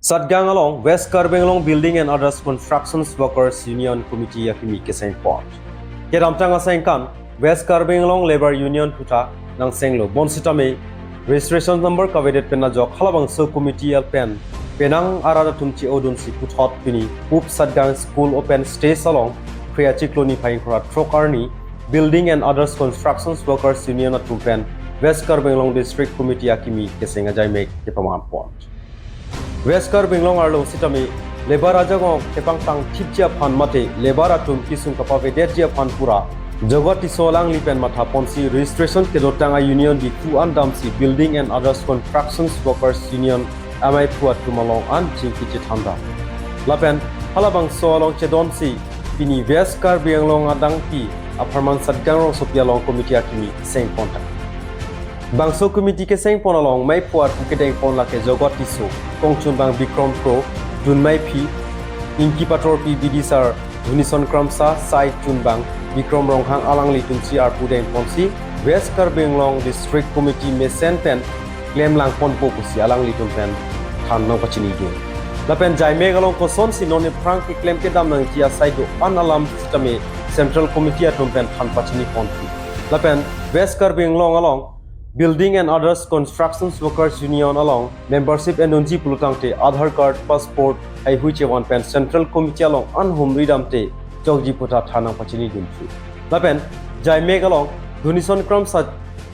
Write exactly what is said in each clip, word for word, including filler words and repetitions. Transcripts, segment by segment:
Satgaon along West Karbi Anglong Building and Others Constructions Workers Union Committee akimi kesengpon. Kedamtang asengkan West Karbi Anglong Labour Union puta nangsenglo bonsitame registration number kavedet pen ajok halabangso committee alpen penang arat atum che-odunsi puthot pini Up Satgaon School Open Stage along Phre achiklo niphai ingkoi ra throk arni Building and Others Constructions Workers Union atum pen West Karbi Anglong District Committee akimi keseng ajaimek kepamanpon. West Karbi Anglong arlo sitame labour ajok kepangtang thipji aphan mate labour atum kesung kapavedetji aphan pura Jogot Tisso alangli pen mathaponsi registration kedotang a-union di tu an damsi Building and Others Constructions Workers Union amaiphu atum along an chingki chethanda. Lapen halabangso along chedonsi pini West Karbi Anglong adangpi apharman Satgaon rongsopi along committee akimi sengpon ta. Bangso committee kesengpon along maiphu arpu kedengpon lake Jogot Tisso, kongchunbang Bikrom Kro, dunmaiphi, ingki patorpi bidisar Dhunison Kramsa, sai chunbang Bikrom Ronghang alanglitumsi arpu dengponsi West Karbi Anglong District Committee mesen pen klemlangponpo pusi alanglitum pen than nangpachinidun. Lapen jaimek along kosonsi non ephrang keklem kedam nangji asai do-an alam sitame Central Committee atum pen than pachiniponpo. Lapen West Karbi Anglong along Building and Others Constructions Workers Union along membership endunji pulotangte Aadhaar card, passport, haihui chevan pen Central Committee along an humri damte jokji puta than nangpachinidunphu. Lapen jaimek along Dhunison Kramsa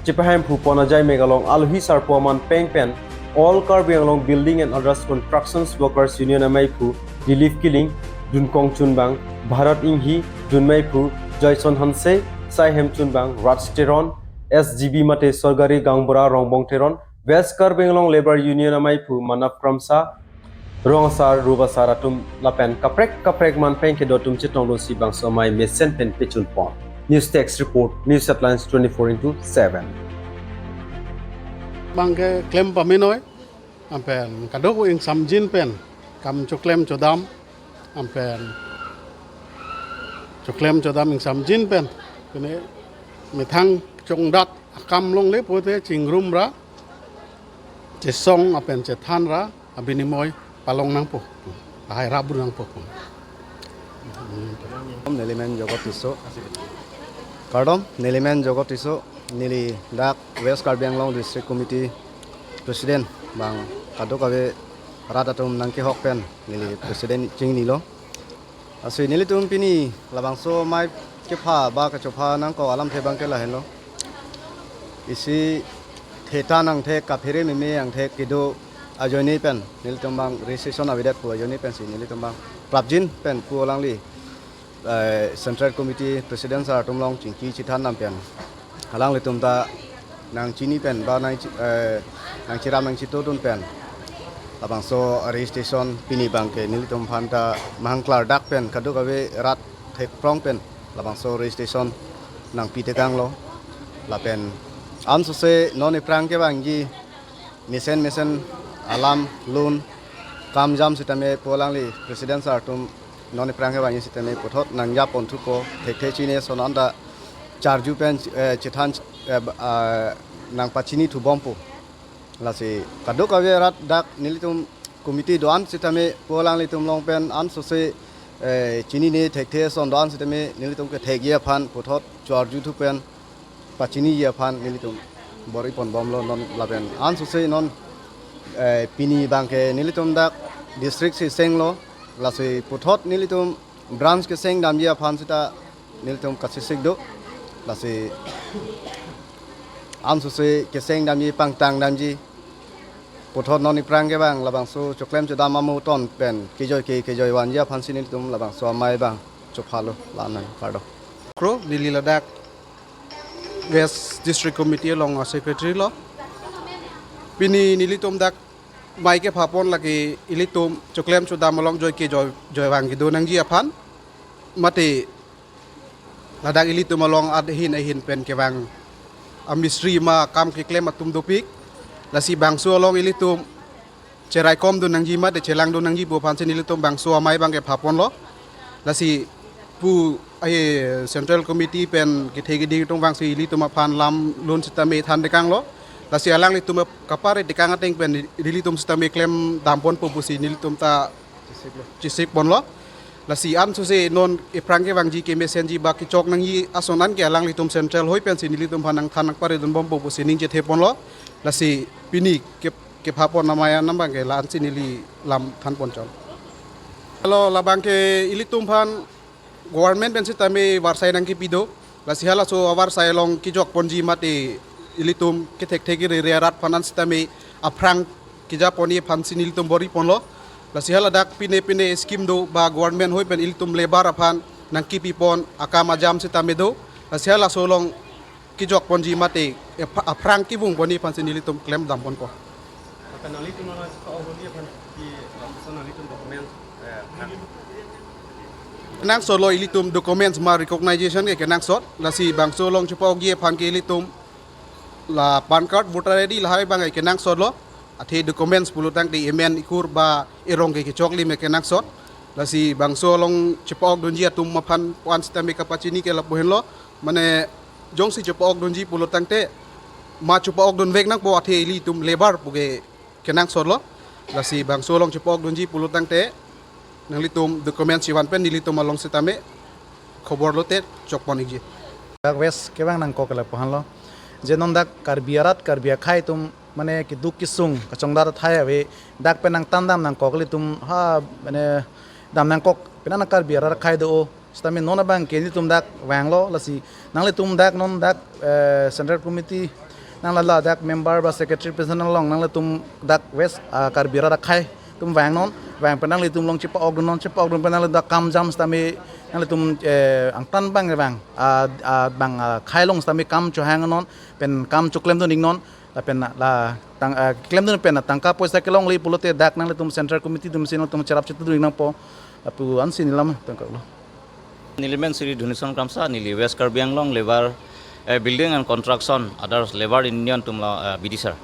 chepahemphu pon ajaimek along alohi sarpo aman peng pen All Karbi Anglong Building and Others Constructions Workers Union amaiphu Dilip Killing, dun kongchunbang Bharat Inghi, dunmaiphu Joyson Hanse, sai hemchunbang Raj Teron, S G B mate Sorkari Gaonbura Rongbong Teron, West Karbi Anglong Labour Union amaiphu Manav Kramsa, rong asar, rup asar atum lapen kaprek kaprek man peng kedo atum chetongdunsi bangso amei mesen pen pechunpon. News Desk Report, News Headlines twenty-four into seven. Bang keklem pamenoi, ampen kadokave ingsamjin pen kam choklem chodam, ampen choklem chodam ingsamjin pen pine methang chongdat akam longle pote chingrum ra, chesong apen chethan ra, abinimoy palong nangpo, lahai rabu nangpo. Neli men Jogot Tisso. Kardom, neli men Jogot Tisso, neli dak West Karbi Anglong District Committee President bang kadokave rat atum nangkehok pen neli President chingnilo. Lasi nelitum pini labangso amei kepha ba kachopha nangkok alamthe bang ke lahenlo. Isi theta nangthek kaphere meme angthek kedo ajoine pen nelitum bang registration avedet pu ajoine pensi nelitum bang prapjin pen pu alangli, eh, Central Committee President sir atum along chingki chethan dam pen alanglitum ta nangchini pen ba nang chi-, eh, nangchiram nangchitodun pen labangso registration pini bang ke nelitum aphan ta mahang klardak pen kadokave rat thekprong pen labangso registration nangpi tekanglo. Lapen ansose non ephrang kevangji mesen mesen alam lun kam jam sitame pu alangli President sir atum non ephrang kevangji sitame puthot nangjaponthupo, thekthe chini ason anta charju pen, eh, chethan, eh, ba-, ah, nangpachinithubompo. Lasi kadokave rat dak nelitum committee do-an sitame pu alanglitum along pen ansose, eh, chinine thekthe ason do-an sitame nelitum kethekji aphan puthot charjuthu pen pachiniji aphan nelitum bor-iponbomlo non lapen ansose non, eh, pini bang ke nelitum dak district si senglo, lasi puthot nelitum branch keseng damji aphan seta nelitum kachesik do. Lasi ansose keseng damji pangtang damji puthot non ephrang kevang labangso choklem chodam amo ton pen kejoi ke kejoi vanji aphansi nelitum labangso amei bang chophalo lanang kardo. Kro, neli ladak West District Committee along a-secretary lo. Pini nelitum dak amei kephapon lake ilitum choklem chodam along joi ke joi, joi vang kedo nangji aphan. Mate ladak ilitum along ahin ahin pen kevang amistri ma kam keklem atum dopik. Lasi bangso along ilitum cheraikomdun nangji mate chelangdun nangji pu aphansi nelitum bangso amei bang kephaponlo. Lasi pu ahi Central Committee pen kethe kiding atum vangsi ilitum aphan lam lun sitame than tekanglo. Lasi alanglitum kapare tekang ateng pen nelitum sitame klemdamponpo pusi nelitum ta chesik ponlo. Lasi ansose non ephrang kevangji, kemesenji ba kechok nangji ason an ke alanglitum central hoi pensi nelitum aphan nangthan nangparedunbompo pusi ning chethe ponlo. Lasi pini ke, kepha pon amei an abang ke la-ansi neli lam thanpon chot. Helo, labang ke ilitum aphan government pen sitame varsai nangkipi do. Lasi halaso avarsai along kejok ponji mate ilitum kethekthe kerere arat aphan an sitame aphrang keja ponji aphansi nelitum bor-i ponlo. Lasi haladak pine pine scheme do ba government hoi pen ilitum labour aphan nangkipi pon akam ajam sitame do. Lasi halaso along kejok ponji mate epha-, aphrang kevung ponji aphansi nelitum klemdamponpo. Maka nanglitum nang chepao holi aphan ki, lapuson nanglitum document, eh, aphan. Kenangsotlo, ilitum documents ma recognition ke kenangsot. Lasi bangso along chepaokji aphan ke ilitum la PAN card, voter I D lahai abang ke kenangsotlo. Athe documents pulo tangte emen ekur ba erong ke kechoklim ke kenangsot. Lasi bangso along chepaokdunji atum aphan pu-an sitame kapachini ke lapu henlo. Mane jongsi chepaokdunji pulo tangte ma chepaokdunvek nangpo, athe ilitum labour pu ke kenangsotlo. Lasi bangso along chepaokdunji pulo tangte nanglitum document chevan pen nelitum along sitame khobor lote chokpon ikji. Dak West kevang nangkok ke lapu henlo. Je non dak Karbi arat, Karbi akhei atum mane keduk kesung kachongdat athai ave, dak pen nangtandam nangkok, ilitum ha mane dam nangkok, penang Karbi arat akhei do-o. Sitame non abang ke nelitum dak vanglo. Lasi nanglitum dak non dak, eh, Central Committee nang lala dak member ba secretary president along nanglitum dak West, ah, Karbi arat akhei atum vangnon, vang pen nanglitum along chepaokdunnon, chepaokdun pen nanglitum dak kam jam sitame nanglitum, eh, angtan abang vang, ah, ah, bang, ah, akhei along sitame kam chohangnon pen kam choklemdun iknon. Lapen la tang, ah, klemdun pen tangka poisa kelongle pulote dak nanglitum Central Committee atumsi nangtum cherap chetudun nangpo. Lapu-ansi neli lam tangkoklo. Neli men Sri Dhunison Kramsa, neli West Karbi Anglong Labour, eh, Building and Construction, others Labour Union atum la, eh, B D sir.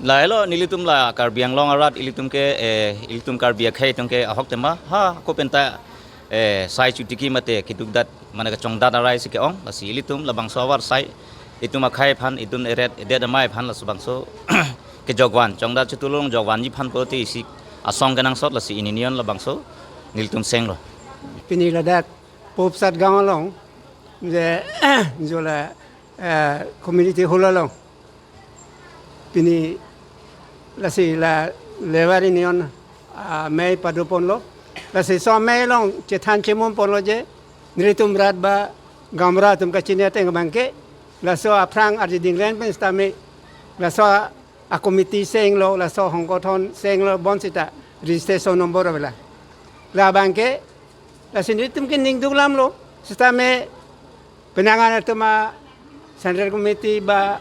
Lahelo nelitum la Karbi Anglong arat ilitum ke, eh, ilitum Karbi akhei atum ke ahok tema ha ako penta, eh, sai chotiki mate kedukdat mane kachongdat arai si ke-ong. Lasi ilitum labangso avarsai itum akhei aphan, itum eret edet amei aphan laso bangso kejokvan, chongdat chotulong jokvanji aphan pulote isi asong kenangsot, lasi union labangso nelitum senglo. Pini ladak Popsat Gaon along je, je la, eh, community hall along pini lasi la Labour Union, ah, amei padoponlo. Lasi laso amei along chethan chemum ponlo je nelitum rat ba gaonbura atum kachini ateng abang ke laso aphrang arje dinglen pen sitame laso a-committee senglo, laso hongkothon senglo, bonsita registration number avela. Labang ke lasi nelitum ke ning duklamlo, sitame penang an atum a Central Committee ba,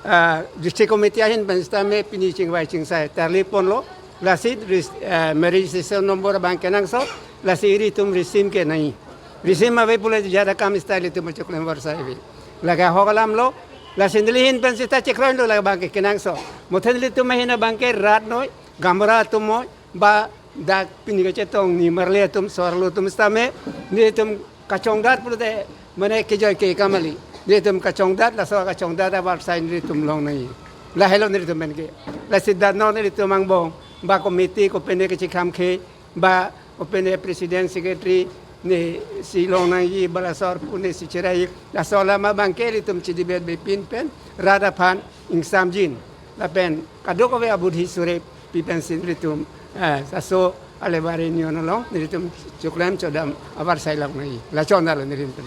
ah, District Committee ahin pen sitame pini chingvai chingsai tarli ponlo. Lasi ris-, eh, me registration number abang kenangsot, lasi ilitum risim ke nai. Risim ave pule jada kam style itum choklem avarsai ave. Lake ahok alamlo, lasi neli ahin pen sita chekroinlo, labang ke kenangsot. Muthen ilitum ahin abang ke rat noi, gaonbura atum noi, ba dak pini kachetong ni marli atum, so-arlo atum sitame nelitum kachongdat pulote mane kejoi ke kamali. Nelitum kachongdat, laso kachongdat avarsai nelitum longnoi. Lahelo nelitum pen ke. Lasi dak non nelitum angbong ba committee kopine kachikhamkhe ba kopine president secretary ne si longnoi ba laso arpu ne si cherai. Laso alam abang ke ilitum chedebate bepin pen rat aphan ingsamjin lapen kadokave abudhi suri pi pensi nelitum, eh, laso a Labour Union along nelitum choklem chodam avarsai longnoi. Lachon dalo nelitum.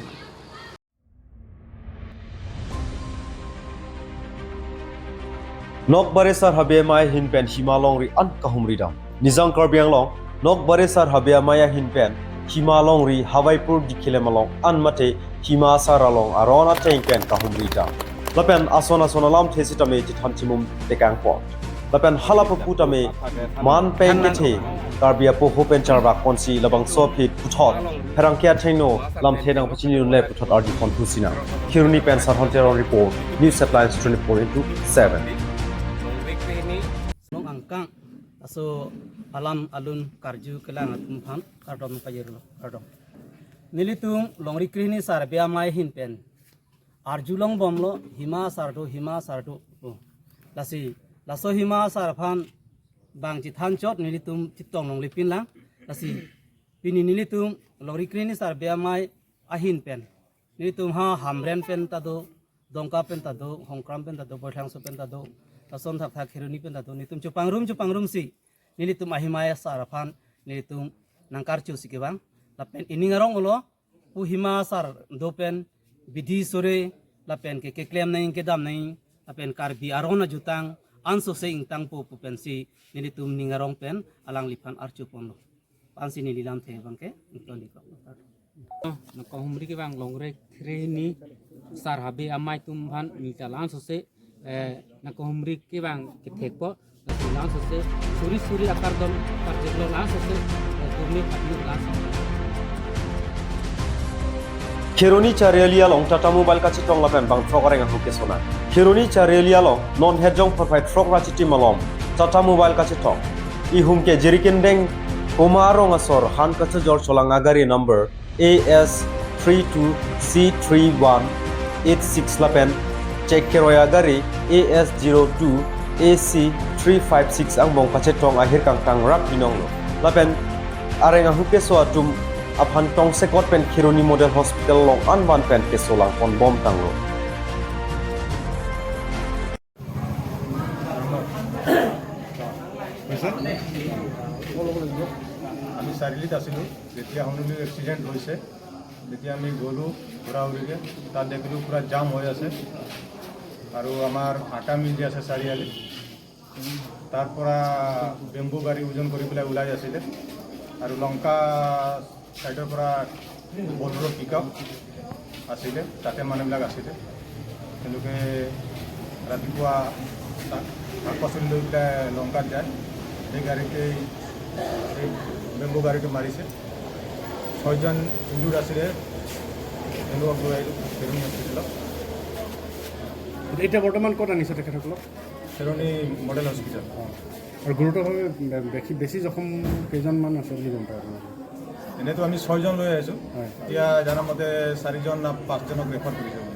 Nokbare Sar Habe Amei ahin pen hima longri an kahumri dam. Nijang Karbi Anglong, Nokbare Sar Habe Amei ahin pen hima longri Hawaipur Dikhelem along an mate hima sar along aron ateng pen kahumri dam. Lapen ason ason alamthe sitame chethan chemum tekangpon. Lapen hala papu tame man pen kethe Karbi apoho pen charvak ponsi labangso aphi puthot pherangke athengno lamthe nangpachinidunle puthot arjupon thusina. Kheroni pen Sarhon Teron report, News Headlines twenty-four into seven. Long angkang aso alam alun karju kelang atum aphan kardom pajirlo, kardom. Nelitum longri krehini sar abe amei ahin pen arjulong bomlo, hima asar do, hima asar do pu. Lasi laso hima asar aphan bang chethan chot nelitum chetong longle pinlang. Lasi pini nelitum longri krehini sar abe amei ahin pen nelitum ha Hamren pen ta do, Dongka pen ta do, Hongkram pen ta do, Boithalangso pen ta do, lason thakthak Kheroni pen ta do, nelitum chepangrum chepangrumsi nelitum ahimei asar aphan nelitum nangkarchusi kevang. Lapen ining arong olo, pu hima asar do pen bidi sore lapen ke keklem nangji, kedam nangji, lapen Karbi aron ajutang ansose ingtangpo pu pensi nelitum ning arong pen alangliphan archuponlo. Ansi neli lamthe abangke ingtondikok. Nangkehumri kevang longri krehini sar abe amei atum aphan neli ta langsose, eh, nangkehumri kevang kethekpo, langsose suri suri akardom karjeklo, langsose, eh, tumne phatni langsose. Kheroni Chariali along Tata Mobile kachetong lapen bang throk areng ahu kesona. Kheroni Chariali along non het jong phorphai throk ra chitim malom Tata Mobile kachetong. Ihum ke Jirikindeng Poma arong asor han kachojor cholang agari number A S three two C three one eight six lapen chek keroi agari A S zero two A C three five six angbong kachetong ahir kangtang rap binonglo. Lapen areng ahu keso atum aphan tongsekot pen Kheroni Model Hospital along anvan pen keso langponbom tanglo. হৈছে? আমি চাৰিআলিত আছিলোঁ, যেতিয়া হনুলুৰ এক্সিডেণ্ট হৈছে, তেতিয়া আমি গ'লোঁ ঘূৰা ঘূৰিকৈ, তাত দেখিলোঁ পূৰা জাম হৈ আছে আৰু আমাৰ আটা মিল যে আছে চাৰিআলিত, তাৰ পৰা বেম্বু গাড়ী ওজন কৰি পেলাই ওলাই আছিলে আৰু লংকা ছাইডৰ পৰা বলেৰ' পিক আপ আছিলে, তাতে মানুহবিলাক আছিলে। তেওঁলোকে ৰাতিপুৱা শা-, শাক পাচলি লৈ পেলাই লংকাত যায়। সেই গাড়ীতেই, সেই বেম্বু গাড়ীটো মাৰিছে। ছয়জন ইনজুৰ্ড আছিলে, তেওঁলোকক লৈ আহিলোঁ ফেৰোনি হস্পিটেলত। এতিয়া বৰ্তমান ক'ত আনিছে তেখেতসকলক? ফেৰোনি মডেল হস্পিটেল। আৰু গুৰুতৰভাৱে বে-, বেছি, বেছি জখম কেইজনমান আছে বুলি গম পায় আপোনালোকে? এনেইতো আমি ছয়জন লৈ আহিছোঁ। হয়। এতিয়া জানা মতে চাৰিজন না পাঁচজনক ৰেফাৰ কৰিছোঁ।